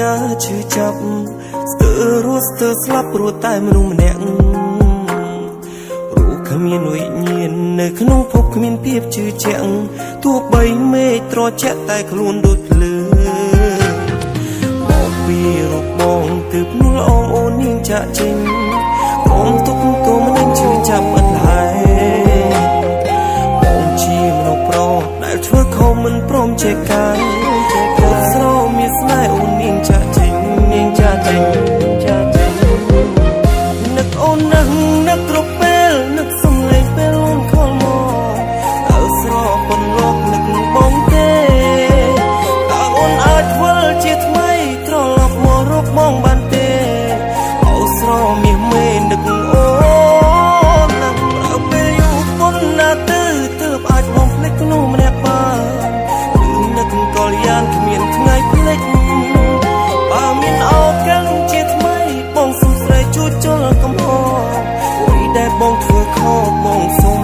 ការឈឺចាប់ស្ទើររស់ស្ទើរស្លាប់ព្រោះតែមនុស្សម្នាក់ព្រោះគ្មានវិញ្ញាណនៅក្នុងភពគ្មានភាពជឿជាក់ទោះបីមេឃត្រជាក់តែខ្លួនដូចភ្លើងមកពីរូបបងទើបនួលអងអូននាងចាក់ចេញក្រុមទុកក៏មិននឹងឈឺចាប់ឥតហើយបងជាមនុស្សប្រុសដែលធ្វើខុសមិនព្រមចេះកាយព្រោះស្រមានស្នេហ៍អូននាងចាក់ចេញនាងចាក់ចេញចាក់ចេញ នឹកអូននឹកនឹកគ្រប់ពេលនឹកសំឡេងពេលអូនខលមកតើស្រពន្លកនឹកបងទេតើអូនអាចធ្វើជាថ្មីត្រឡប់មករកបងបានទេអោស្រមាសមេនឹកអូនណាស់ប្រើពេលយូរប៉ុណ្ណាទៅទើបអាចបំភ្លេចក្នុងម្នាក់បានឬនឹកកលយានគ្មានថ្ងៃភ្លេច បើមានឱកាសជាថ្មីបងសុំស្រីជួយជលកំហុសអួយដែលបងធ្វើខុសបងសុំ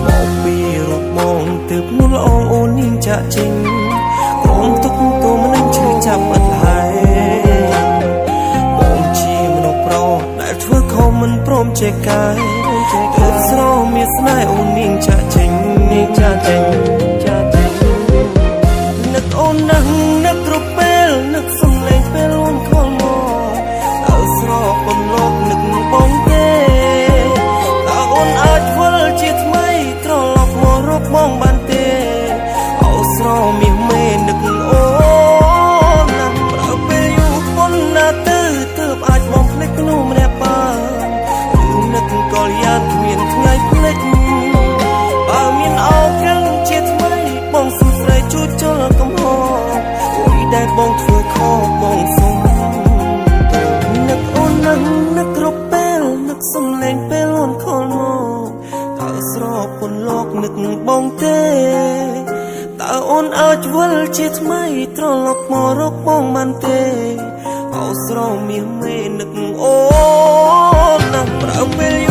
មកពីរូបបងទើបនួលអងអូននាងចាក់ចេញក្រុមទុកក៏មិននឹងឈឺចាប់ឥតហើយបងជាមនុស្សប្រុសដែលធ្វើខុសមិនព្រមចេះកាយទើបស្រមានស្នេហ៍អូននាងចាក់ចេញនាងចាក់ចេញចាក់ចេញ នឹកអូននឹកនឹកគ្រប់ពេលនឹកសំឡេងពេលអូនខលមកតើស្រពន្លកនឹកបងទេតើអូនអាចធ្វើជាថ្មីត្រឡប់មករកបងបានទេអោស្រមាសមេនឹកអូនណាស់ប្រើពេលយូរប៉ុណ្ណាទៅទើបអាចបំភ្លេចក្នុងម្នាក់បានឬនឹកកលយានគ្មានថ្ងៃភ្លេច បើមានឱកាសជាថ្មីបងសុំស្រីជួយជលកំហុសអួយដែលបងធ្វើខុសបងសុំនឹកអូននឹងនឹកគ្រប់ពេលនឹកសំឡេងពេលអូនខលមកតើស្រពន្លកនឹកបងទេតើអូនអាចវិលជាថ្មីត្រឡប់មករកបងបានទេអោស្រមាសមេនឹកអូនណាស់ប្រើពេល